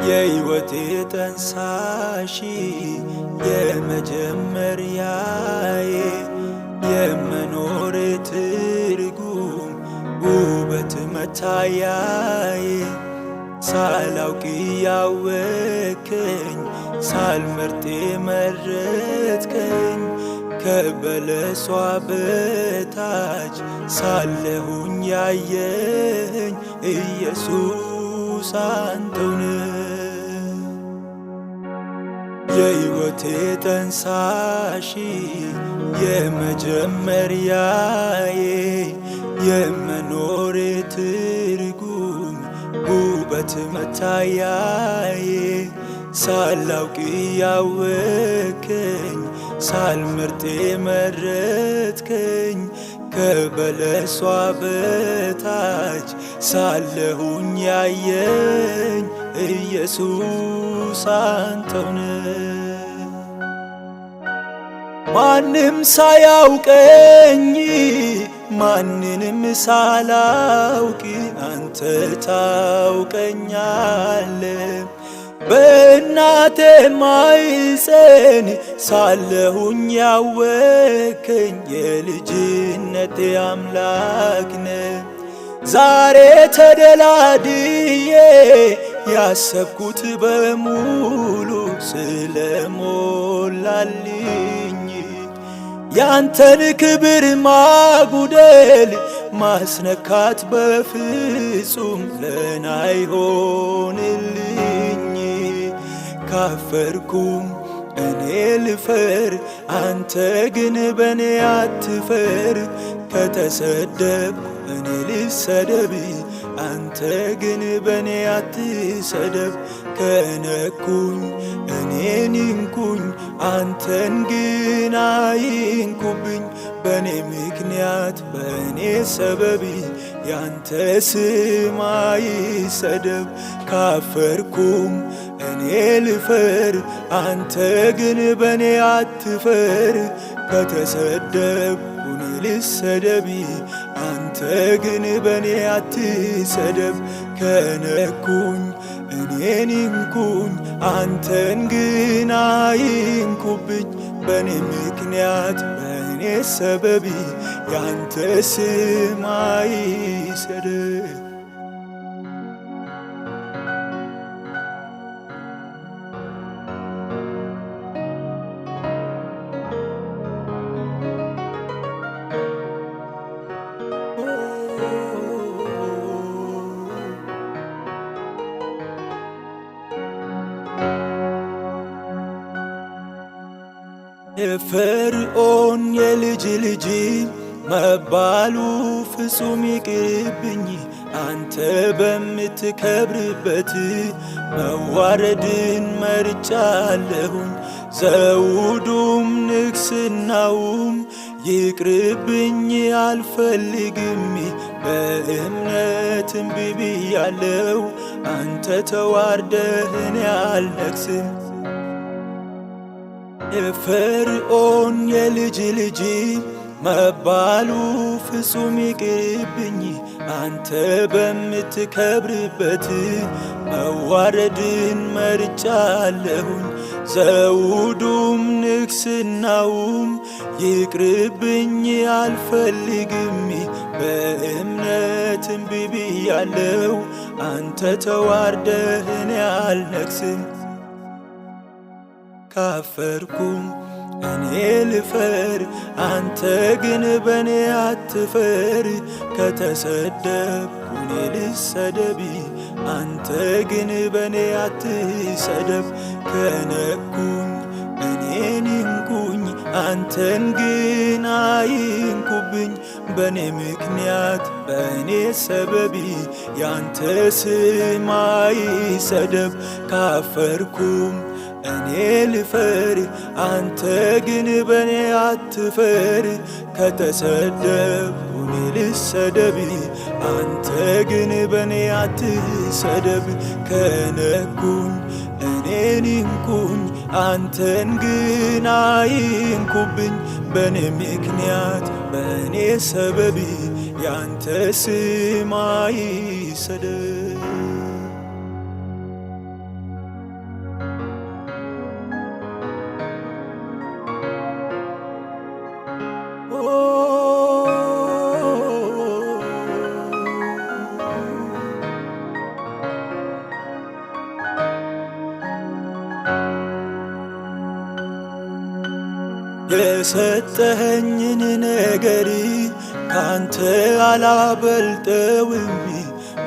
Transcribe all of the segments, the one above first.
የሕይወቴ ጠንሳሺ የመጀመሪያዬ የመኖሬ ትርጉም ውበት መታያዬ ሳላውቅ ያወከኝ ሳልመርጥ መረጥከኝ ከበለሷ በታች ሳለሁኝ ያየኝ ኢየሱስ አንተው ነህ። የሕይወቴ ጠንሳሺ የመጀመሪያዬ የመኖሬ ትርጉም ውበት መታያዬ ሳላውቅ ያወከኝ ሳልመርጥ መረጥከኝ ከበለሷ በታች ሳለሁኝ ያየኝ ኢየሱስ አንተው ነህ። ማንም ሳያውቀኝ ማንንም ሳላውቅ አንተ ታውቀኛለህ። በእናቴ ማኅፀን ሳለሁኝ ያወከኝ የልጅነቴ አምላክ ነህ። ዛሬ ተደላድዬ ያሰብኩት በሙሉ ስለሞላልኝ ያንተን ክብር ማጉደል ማስነካት በፍጹም ለኔ አይሆንልኝ። ካፈርኩም እኔ ልፈር፣ አንተ ግን በኔ አትፈር። ከተሰደብኩ እኔ ልሰደብ፣ አንተ ግን በኔ አትሰደብ። ከነኩኝ እኔን ይንኩኝ፣ አንተን ግን አይንኩብኝ። በእኔ ምክንያት በእኔ ሰበብ ያንተ ስም አይሰደብ። ካፈርኩም እኔ ልፈር፣ አንተ ግን በእኔ አትፈር። ከተሰደብኩ እኔ ልሰደብ፣ አንተ ግን በእኔ አትሰደብ። ከነኩኝ እኔን ይንኩኝ፣ አንተን ግን አይንኩብኝ። በእኔ ምክንያት በእኔ ሰበብ ያንተ ስም አይሰደብ። የፈርዖን የልጅ ልጅ መባሉ ፍጹም ይቅርብኝ። አንተ በምትከብርበት መዋረድን መርጫለሁኝ። ዘውዱም ንግስናውም ይቅርብኝ አልፈልግም። በእምነት እምቢ ብያለሁ፣ አንተ ተዋርደህ እኔ አልነግስም። የፈርዖን የልጅ ልጅ መባሉ ፍጹም ይቅርብኝ። አንተ በምትከብርበት መዋረድን መርጫለሁኝ። ዘውዱም ንግስናውም ይቅርብኝ አልፈልግም። በእምነት እምቢ ብያለሁ፣ አንተ ተዋርደህ እኔ አልነግስም። ካፈርኩም እኔ ልፈር፣ አንተ ግን በእኔ አትፈር። ከተሰደብኩ እኔ ልሰደብ፣ አንተ ግን በእኔ አትሰደብ። ከነኩኝ እኔን ይንኩኝ፣ አንተን ግን አይንኩብኝ። በእኔ ምክንያት በእኔ ሰበብ ያንተ ስም አይሰደብ። ካፈርኩም እኔ ልፈር፣ አንተ ግን በእኔ አትፈር። ከተሰደብኩ እኔ ልሰደብ፣ አንተ ግን በእኔ አትሰደብ። ከነኩኝ እኔን ይንኩኝ፣ አንተን ግን አይንኩብኝ። በእኔ ምክንያት በእኔ ሰበብ ያንተ ስም አይሰደብ። የሰጠኸኝን ነገር ካንተ አላበልጠውም።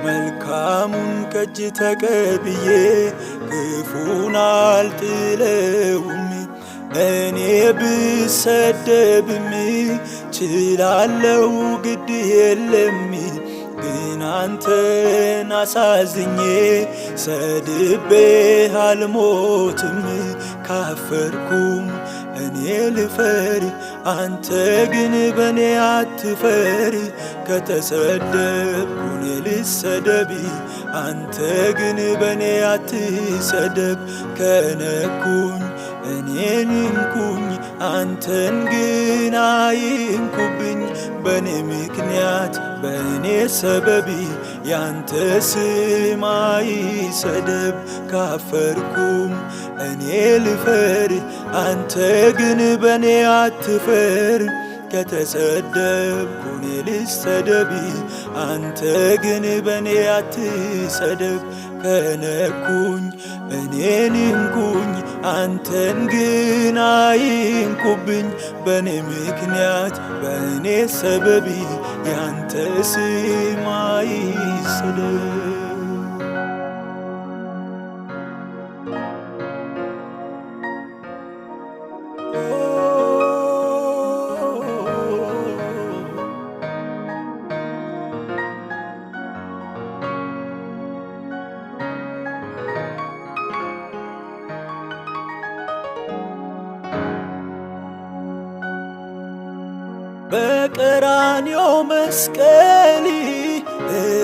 መልካሙን ከእጅ ተቀብዬ ክፉን አልጥለውም። እኔ ብሰደብም ችላለው ግድ የለም። ግን አንተን አሳዝኜ ሰድቤ አልሞትም። ካፈርኩም እኔ ልፈር፣ አንተ ግን በኔ አትፈር። ከተሰደብኩ እኔ ልሰደብ፣ አንተ ግን በኔ አትሰደብ። ከነኩኝ እኔን ይንኩኝ፣ አንተን ግን አይንኩብኝ። በእኔ ምክንያት በእኔ ሰበብ ያንተ ስም አይሰደብ። ካፈርኩም እኔ ልፈር፣ አንተ ግን በእኔ አትፈር። ከተሰደብኩ እኔ ልሰደብ፣ አንተ ግን በእኔ አትሰደብ። ከነኩኝ እኔን ይንኩኝ፣ አንተን ግን አይንኩብኝ። በእኔ ምክንያት በእኔ ሰበብ ያንተ ስም አይሰደብ። በቀራንዮ መስቀል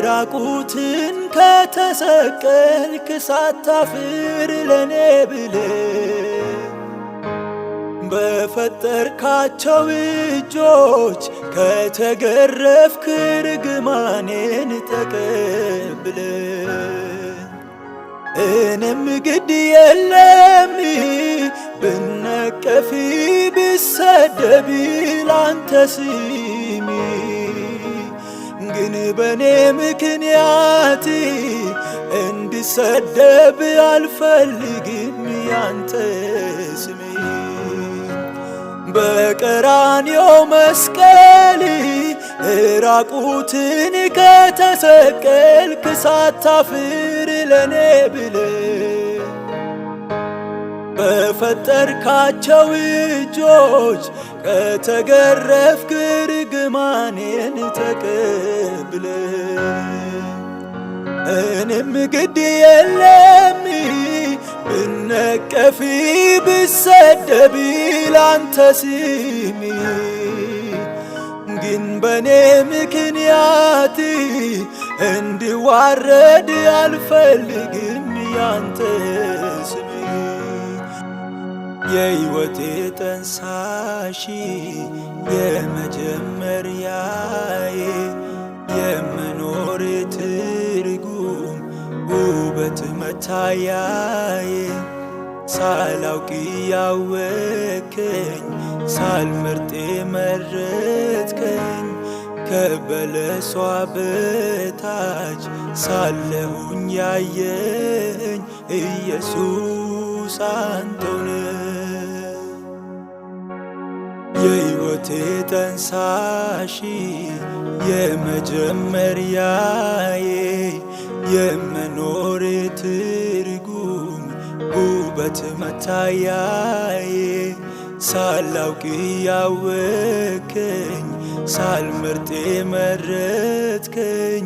ራቁትን ከተሰቀልክ ሳታፍር ለኔ ብለህ በፈጠርካቸው እጆች ከተገረፍክ ርግማኔን ተቀብለ እኔም ግድ የለም ብነቀፊ ብሰደቢ ላንተ ስሚ፣ ግን በእኔ ምክንያት እንድሰደብ አልፈልግም ያንተ ስሚ። በቀራንዮ መስቀል ራቁትን ከተሰቀልክ ሳታፍር ለኔ ብለህ በፈጠርካቸው እጆች ከተገረፍክ ርግማኔን ተቀብለ እኔም ግድ የለም ብነቀፊ ብሰደቢ ላንተ ስሚ፣ ግን በእኔ ምክንያት እንድዋረድ አልፈልግም ያንተ ስሚ። የሕይወቴ ጠንሳሺ የመጀመሪያዬ የመኖሬ ትርጉም ውበት መታያዬ፣ ሳላውቅ ያወከኝ ሳልመርጥ መረጥከኝ፣ ከበለሷ በታች ሳለሁኝ ያየኝ ኢየሱስ አንተው ነህ። የሕይወቴ ጠንሳሺ የመጀመሪያዬ የመኖሬ ትርጉም ውበት መታያዬ፣ ሳላውቅ ያወከኝ ሳልመርጥ መረጥከኝ፣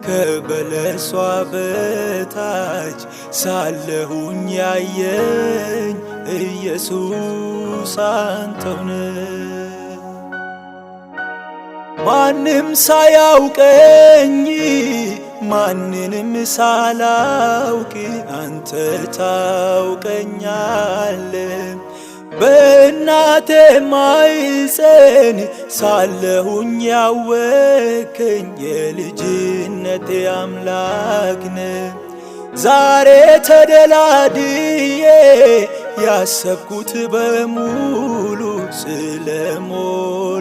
ከበለሷ በታች ሳለሁኝ ያየኝ ኢየሱስ አንተው ነህ። ማንም ሳያውቀኝ ማንንም ሳላውቅ አንተ ታውቀኛለህ። በእናቴ ማኅፀን ሳለሁኝ ያወከኝ የልጅነቴ አምላክ ነህ። ዛሬ ተደላድዬ ያሰብኩት በሙሉ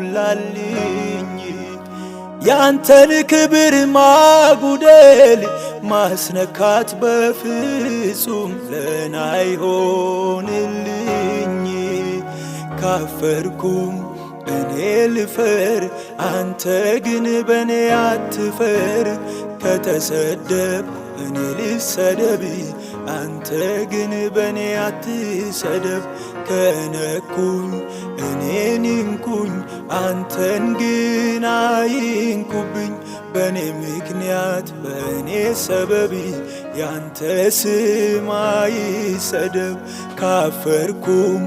ስለሞላልኝ ያንተን ክብር ማጉደል ማስነካት በፍጹም ለና አይሆንልኝ። ካፈርኩም እኔ ልፈር፣ አንተ ግን በእኔ አትፈር። ከተሰደብኩ እኔ ልሰደብ፣ አንተ ግን በእኔ አትሰደብ። ከነኩኝ እኔን ይንኩኝ፣ አንተን ግን አይንኩብኝ። በእኔ ምክንያት በእኔ ሰበብ ያንተ ስም አይሰደብ። ካፈርኩም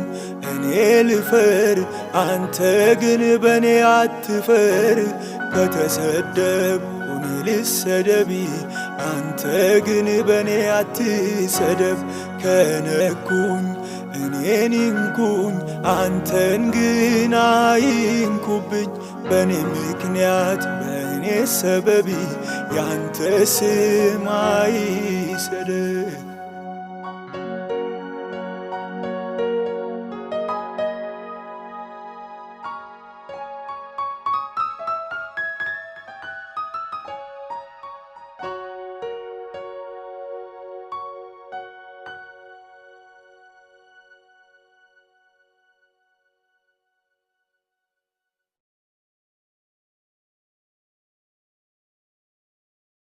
እኔ ልፈር፣ አንተ ግን በእኔ አትፈር። ከተሰደብኩ እኔ ልሰደብ፣ አንተ ግን በእኔ አትሰደብ። ከነኩኝ እኔን ይንኩኝ፣ አንተን ግን አይንኩብኝ። በእኔ ምክንያት በእኔ ሰበብ ያንተ ስም አይሰደብ።